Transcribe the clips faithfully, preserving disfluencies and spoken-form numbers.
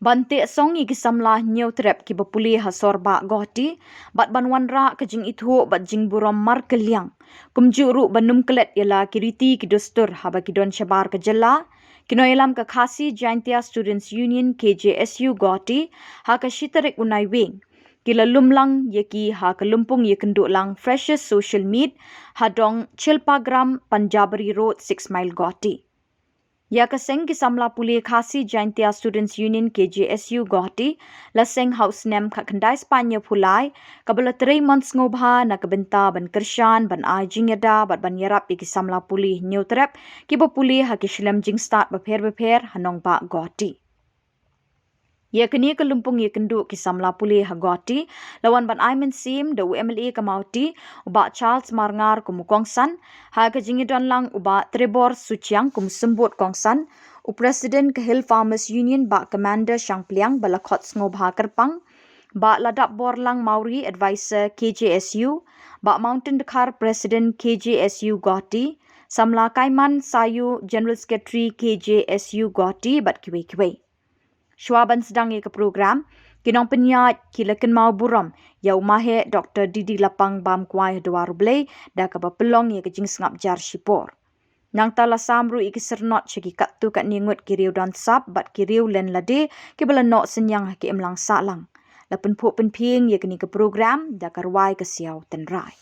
Ban teh song ïa ki samla Hynñiewtrep kiba pule ha Sorbah Guwahati bad ban wanrah ka jingithuh bad jingburom markylliang, kumjuh ruh ban ym klet ïa la ki riti ki dustur haba ki don shabar ka jylla, ki nongïalam ka Khasi Jaintia Students Union, K J S U, Guwahati ha ka shi tarik u Naiwieng ki la lum lang ïa ki ha ka lympung ïakynduh lang Freshers Social Meet ha dong Chilpagram, Panjabari Road, Six Mile, Guwahati. Ïa ka seng ki samla pule Khasi Jaintia Students Union, K J S U, Guwahati la seng ha u snem khatkhyndai spah hynñiewphew lai, kaba la trei mon sngewbha na ka bynta ban kyrshan, ban ai jingïada bad ban ïarap ïa ki samla pule Hynñiewtrep kiba pule ha ki shlem jingstad bapher bapher ha nongbah Guwahati. Ïa kane ka lympung ïakynduh ki samla pule ha Guwahati la wan ban ai mynsiem da u M L A ka Mawti, u Bah Charles Marngar, kum u kongsan, ha ka jingïadon lang u Bah Trevor Suchiang kum u symbud kongsan, u President ka Hill Farmers Union, Bah Commander Shangpliang, ba la khot sngewbha kyrpang, Bah Ladapborlang Mawrie, Advisor, K J S U, Bah Mountain Dkhar, President, K J S U, Guwahati, Samla Kaiman Sayu, General Secretary, K J S U, Guwahati, bad kiwei kiwei. Shuwa ban sdang ïa ka program, ki nongpynïaid ki la kynmaw burom ïa u maheh Doktor D D Lapang Bamkwai ha dwar U Blei da kaba pynlong ïa ka jingsngap jar shipor. Nangta la sam ruh ïa ki syrnod sha ki katto katne ngut ki riew don sap bad ki riew len lade kiba la noh synñiang ha ki imlang sahlang. La pynphuh pynphieng ïa kane ka program da ka rwai ka siaw tynrai.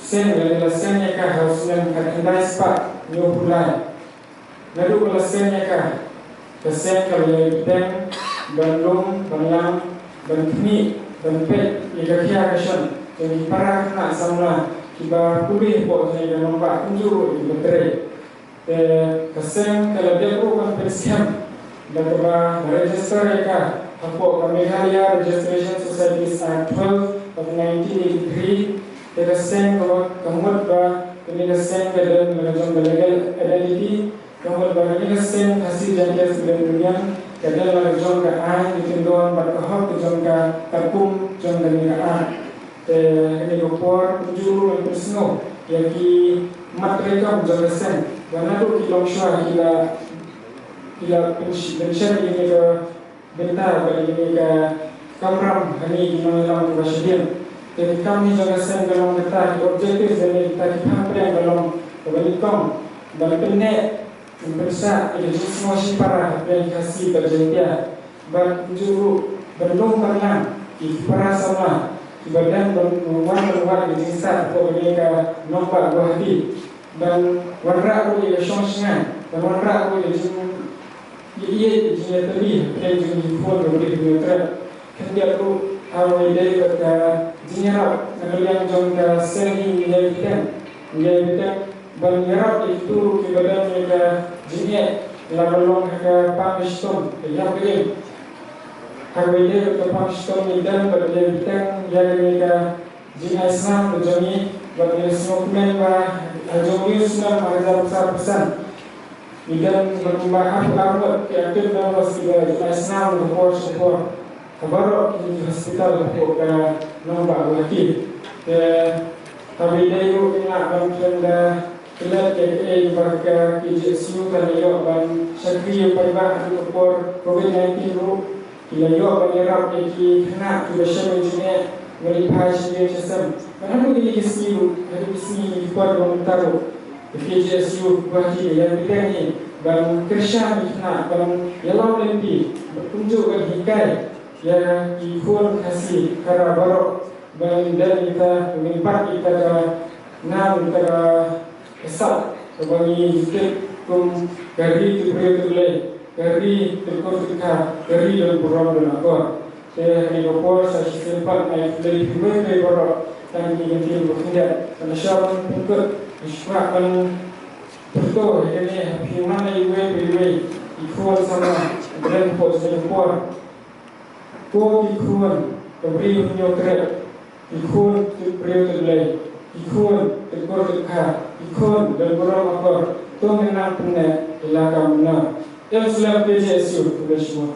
Seng, lada la seng ïa ka ha u snem khatkhyndai spah hynñiewphew lai. Naduh ba la seng ïa ka, ka seng ka la ïai bteng ban lum, ban lam, ban khmih, ban peit ïa ka khia ka shon jong ki para khynnah samla kiba pule hapoh jong ka nongbah kumjuh ruh kiba trei. Te ka seng ka la dep ruh ban pynskhem da kaba la register ïa ka hapoh ka Meghalaya Registration Societies Act twelve of nineteen eighty-three. Te ka seng ka, ka mut ba kane ka seng ka don la ka jong ka legal identity. Ka mut ba kane ka seng Khasi Jaintia Student Union ka don la ka jong ka aiñ, ka kyndon Te ha kane ka por kumjuh ruh ngan pynsngew ïa ki mat treikam jong ka seng ba naduh ki longshuwa ki la, ki la pynsh-, pynshem ïa kane ka bynta bad ïa kane ka kamram ha kine ki nongïalam kiba shadien. Te ki kam hi jong ka seng ka long kata, ki objectives lane kita ki phang pdeng ka long kaba nyngkong ban pynneh, ban pynsah ïa ka jingsngew shipara hapdeng ki Khasi bad Jaiñtia. Bad kumjuh ruh ban lum ban lang ïa ki para samla kiba dang ban wan ban wad ïa ka jingstad hapoh kane ka nongbah Guwahati. Ban wanrah ruh ïa ka shong shngaiñ, ban wanrah ruh ïa ka jing, ïa, ïa ka jingïatylli hapdeng jong ki khun bad ki briew hynñiewtrep. Khyndiat ruh ha kaba ïadei bad ka jingïarap na ka liang jong ka seng hi, ngi ïai bteng, ngi ïai bteng ban ïarap ïa kito ruh kiba don ïa ka jingeh, la ka long ha ka pang ka shitom, ka ïap ka im. Ha kaba ïadei bad ka pang shitom ngi don bad ngi ïai bteng ïa kane ka jingai snam ka jong ngi, bad ngi la sngewkmen ba ha jong u snem ar hajar arphew san ngi don bad kumba arphew ar ngut ki active members kiba jingai snam ka por sha ka por ha baroh kine ki hospital hapoh ka nongbah Guwahati. Te ha kaba ïadei ruh ngi lah ban kren da klet ïa kaei ba ka K J S U ka la ïoh ban shakri ïa u paidbah ha ka por covid nineteen ruh. Ki la ïoh ban ïarap ïa ki khynnah kiba shem ïa ka jingeh, ba la phai sha ïing sha sem. Bad haduh kine ki sngi ruh, haduh ki sngi, kine ki por kiba mynta ruh, ka K J S U Guwahati ka ïai bteng hi ban kyrshan ïa ki khynnah ban ïalam lynti, bad kumjuh ban hikai ïa ki khun Khasi Khara baroh ba ngin don ïa kita, ba ngin bat ïa kita ka nam, ïa kita ka sap kaba ngi tip kum ka ri tip briew tip Blei, ka ri tip kur tip kha, ka ri don burom don akor. Te ha kane ka por sa shisien pat nga ai khublei ïa phi uwei uwei baroh. Tang kine ki kyntien ba khyndiat, nga la shah ban pynkut, nga shu kwah ban pyrto ïa kane ha phi man la iwei pa iwei i khun samla ba don hapoh jong kane ka por. Ko ki khun ka briew hynñiew trep, ki khun tip briew tip Blei, ki khun tip kur tip kha, ki khun don burom akor, to ngin nang pynneh ïa la ka mynnor. Em slem K J S U, khublei shibun.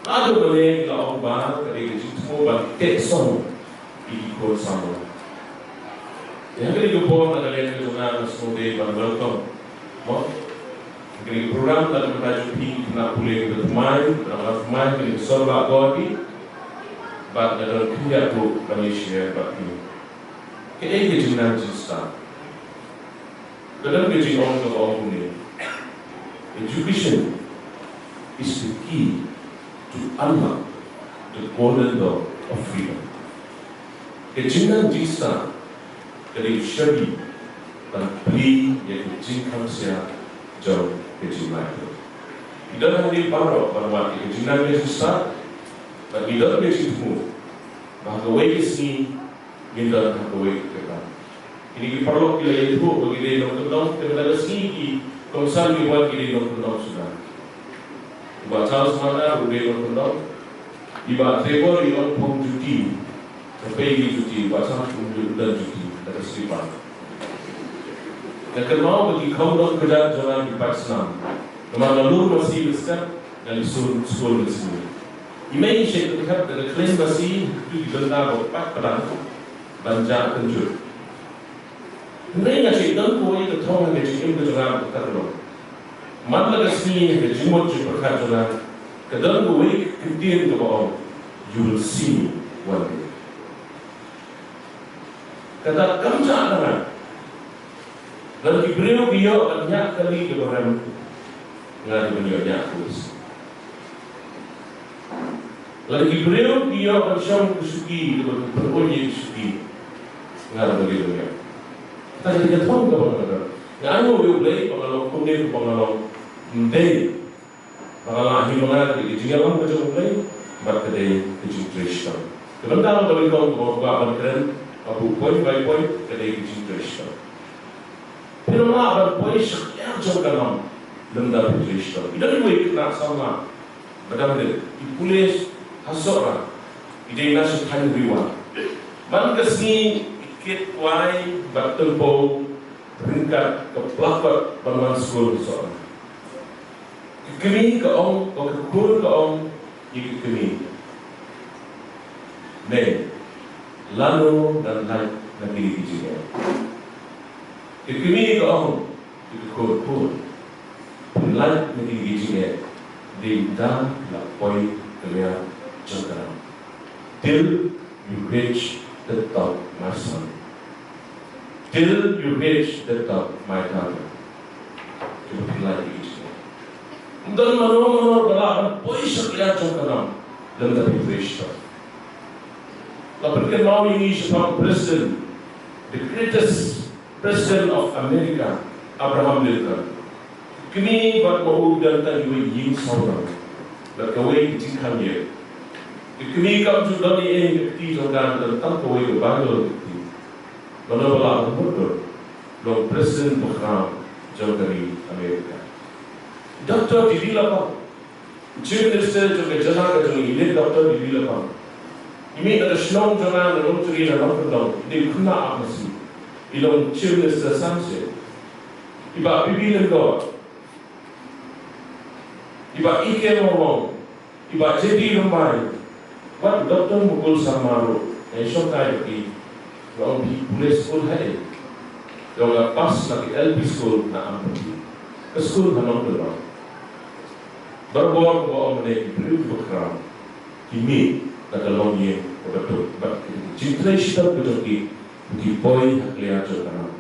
Ado ba leh la ong ba ka dei ka jingthmu ban teh song ïa ki khun samla. Ïa kane ka por na ka liang ka jong nga nga sngewdei ban welcome. Mo? Kane ka program na ka bynta jong phi ki khynnah pule kiba thymmai, kiba thymmai, kane ka sor ba godi. Bad nga don khyndiat ruh ban ïashare bad phi. Kaei ka jingnang jingstad? Ka don ka jingong kaba ong kumne, education is the key to unlock the golden door of freedom. Ka jingnang jingstad ka dei u shabi ban plie ïa ka jingkhang sia jong ka jinglaitluid. Ngi don hangne baroh ban wad ïa ka jingnang ka jingstad, bad ngi don ka jingthmu ba ha kawei ka sngi ngin don ha kawei ka kyrdan. Kine ki paralok ki la ïathuh ba ki dei nongkyndong, te mynta ka sngi ki kongsan ki wan ki dei nongkyndong suda. U Bah Charles Marngar u dei nongkyndong. I Bah Trevor i ong phong juti. Ka pei ki juti, Bah Charles um ju don juti, kata slipar. Nga kynmaw ba ki khongdong kjat jong nga ki pait snam. Namar nga lur masi bad step, nga leit skul, skul nga sngi. I mei i shait pynthep da ka khlem masi, tu ki bynta ba pat padang ban jah kynjut. Hynrei nga shait don kawei ka thong ha ka jingim ka jong nga kata ka long. Man la ka sngi ha ka jingmut jingpyrkhat jong nga, ka don kawei ka ktien kaba ong, "You will see me one day." Kata kam jah na nga. Lada ki briew ki ïoh ban ñiah kali kaba rem, nga dei ban ïoh ñiah kawei. Lada ki briew ki ïoh ban shong ka shuki kaba ki pynroi ïa ka shuki, nga dei ban ïoh. Kata ka dei ka thong kaba nga don. Nga ainguh ïa U Blei ba nga long kumne, ba nga long ym dei. Ba nga lah hi ma nga ka dei ka jingïalam ka jong U Blei bad ka dei ka jingtrei shitom. Ka bynta ka dei kong kaba kwah ban kren, ka buh point by point, ka dei ka jingtrei shitom. Phin ym lah ban poi sha ka liang jong ka nam lymda phi trei shitom. I don iwei i khynnah samla ba dang rit, i pule ha Sohra, i dei na sha thaiñ Ri War. Man ka sngi i kit kwai bad tympew ryngkat ka plakot ban wan skul ha Sohra. Ka kmie ka ong, ka khun ka ong ïa ka kmie, "Mei, lano ngan lait na kine ki jingeh?" Ka kmie ka ong ïa ka khun, "Khun, phin lait na kine ki jingeh dei ynda la poi ka liang jong ka nam. Till you reach the top, my son. Till you reach the top, my daughter." Ki ba phi lait ïa ki jingeh. Ym don mano mano ba lah ban poi sha ka liang jong ka nam lymda phi trei shitom. La pynkynmaw ïa ngi shaphang President, the greatest President of America, Abraham Lincoln. Kmie bad ma u don tang iwei i ïing sawdong bad kawei ka jingkhang ïing. Ka kmie kam ju don ei ei ha ka kti jong ka, don tang kawei ka Baibl ha ka kti. Mano ba lah ban mutdur? Long President bakhraw jong ka ri America. Doctor Didi Lapang, Chief Minister jong ka jylla ka jong ngi, Doctor Didi Lapang, i mih na ka shnong jong nga na Nongthymmai na Nongkyndong, i dei u khynnah ap masi. I long Chief Minister san sien. I Bah P P Lyngdoh, i Bah E K Mawlong, i Bah J D Rymbai, bad u Doctor Mukul Sangma ruh, nga ïashongkai bad ki. Nga ong, "Phi pule skul ha ei?" Nga ong, "Nga pass na ka L P school na Ampati." Ka skul ha Nongkyndong. Barabor kaba ong mynne, ki briew kiba khraw ki mih na ka longïing kaba duk bad ki jingtrei shitom ka jong ki, ki poi ha ka liang jong ka nam.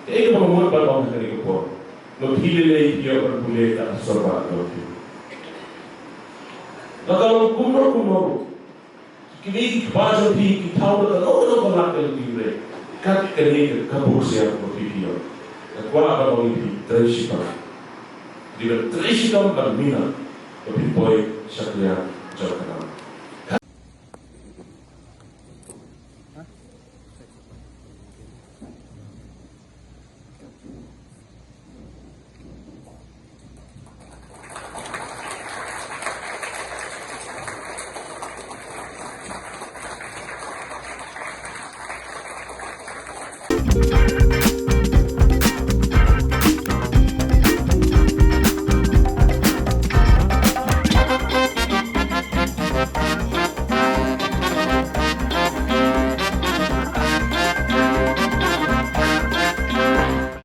Kaei kaba nga mut ban ong ha kane ka por, ma phi lei lei phi ïoh ban pule ka Sohra jong phi. La ka long kumno kumno ruh, kine ki kpa jong phi ki thaw da kano kano ka lad ka lynti Blei. Kat kane ka kaba ksiar ba phi phi ïoh. Nga kwah ban ong ïa phi, trei shitom. Dei ban trei shitom ban minot ba phin poi sha ka liang jong ka nam.